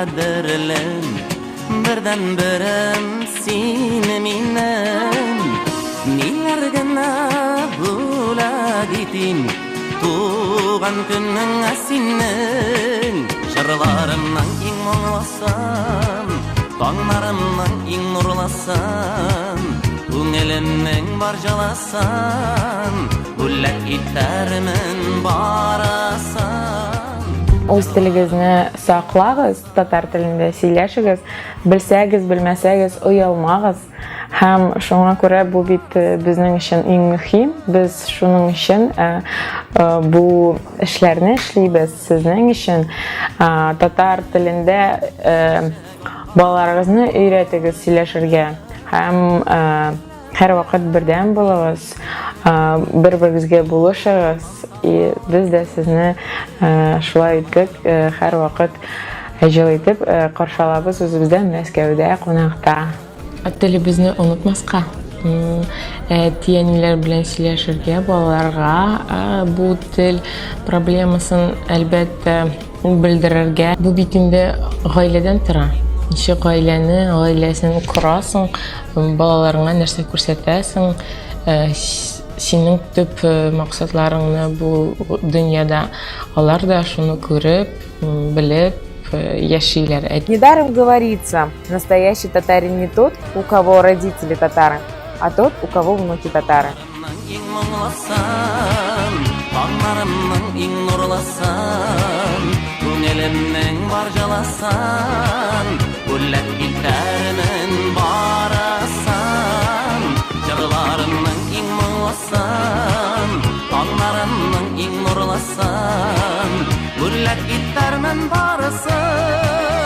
кадерлем, бердәнберем син минем. Ниләр генә бүләк итим туган көнеңә синең. Җырларымның иң моңлысын, таңнарымның иң нурлысын, күңелемнең бар җылысын бүләк итәрмен барысын. Үз телегезне саклагыз, татар телендә сөйләшегез, белсәгез, белмәсәгез, оялмагыз. Һәм шуңа күрә бу бит э, безнең өчен иң мөһим. Без шуның өчен э, э, бу эшләрне эшлибез сезнең өчен. Татар телендә балаларыгызны өйрәтегез сөйләшергә һәм һәрвакыт бердәм булыгыз, бер-берегезгә булышыгыз. И без дә сезне шулай итеп һәрвакыт җылы итеп каршы алабыз үзебездә Мәскәүдә кунакта. Телебезне онытмаска, әти-әниләр белән сөйләшергә, балаларга бу тел проблемасын, әлбәттә, белдерергә. Бу бит инде гаиләдән тора. Ничек гаиләне, гаиләсен корасың, балаларыңа нәрсә күрсәтәсең, синең төп максатларыңны бу дөньяда алар да шуны күреп, белеп яшиләр. Недаром говорится, настоящий татарин не тот, у кого родители татары, а тот, у кого внуки татары. Иң моңлысын, таңнарымның иң нурлысын, күңелемнең бар җылысын, бүләк итәрмен барысын. Җырларымның иң моңлысын, таңнарымның иң нурлысын, бүләк итәрмен барысын.